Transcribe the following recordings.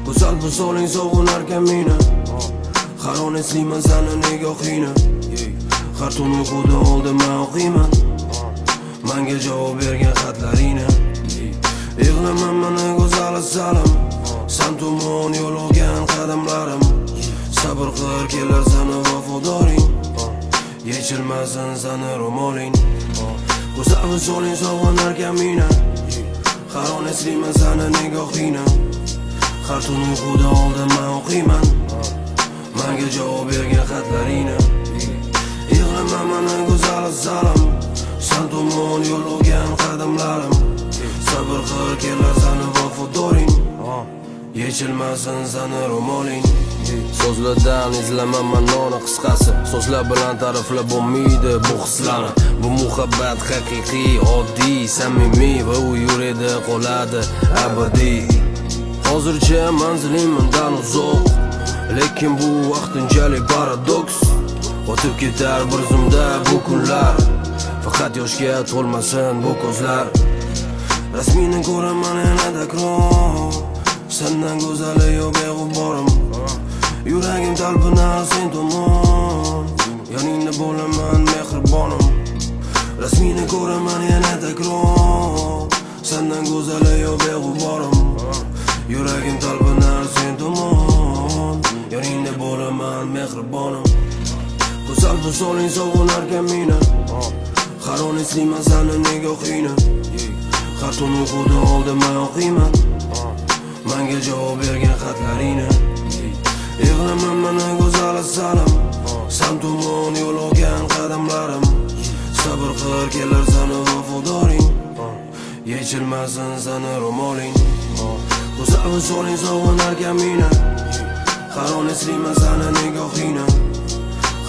Go'zal visoling sog'inarkan meni. Har on eslayman sani nigohingni. Har tun uyqudan oldin man o'qiyman manga javob bergan xatlaringni. Yig'lama mani, go'zal asalim. San tomon yo'l olgan qadamlarim. Sabr qil, kelar sani vafodoring. Yechilmasin sani ro'moling. Go'zal visoling sog'inarkan meni. Har on eslayman sani nigohingni. Har tun uyqudan oldin man o'qiyman manga javob bergan xatlaringni. Yig'lama mani, go'zal asalim. San tomon yo'l olgan qadamlarim. Sabr qil, kelar sani vafodoring. Yechilmasin sani ro'moling. So'zlardan izlama ma'noni, qisqasi, so'zlar bilan ta'riflab bo'lmaydi bu hislarni. Bu muhabbat haqiqiy, oddiy, samimiy va u yurakda qoladi abadiy. Hozircha manziling mendan uzoq, lekin bu vaqtinchalik paradoks. O'tib ketar bir zumda bu kunlar. Faqat yoshga to'lmasin bu ko'zlar. Rasmingni ko'raman yana takror. Sendan go'zali yo'q beg'uborim. Yuragim talpinar sen tomon. Yoningda bo'laman, mehribonim. Rasmingni ko'raman yana takror. Sendan go'zali yo'q beg'uborim. Yuragim talpinar sen tomon. Yoningda bo'laman, mehribonim. Go'zal visoling sog'inarkan meni. Har on eslayman sani nigohingni. Har tun uyqudan oldin man o'qiyman manga javob bergan xatlaringni. Yig'lama mani, go'zal asalim. San tomon yo'l olgan qadamlarim. Sabr qil, kelar sani vafodoring. Yechilmasin sani ro'moling. Go'zal visoling sog'inarkan meni. Har on eslayman sani nigohingni.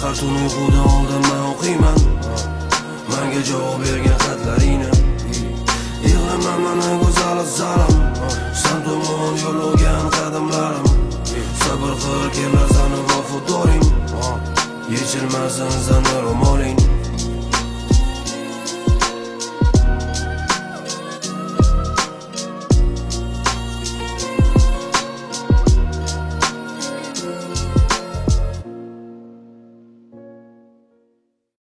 Har tun uyqudan oldin man o'qiyman manga javob bergan xatlaringni. Yig'lama mani, go'zal asalim. San tomon yo'l olgan qadamlarim. Sabr qil, kelar sani vafodoring. Yechilmasin sani ro'moling.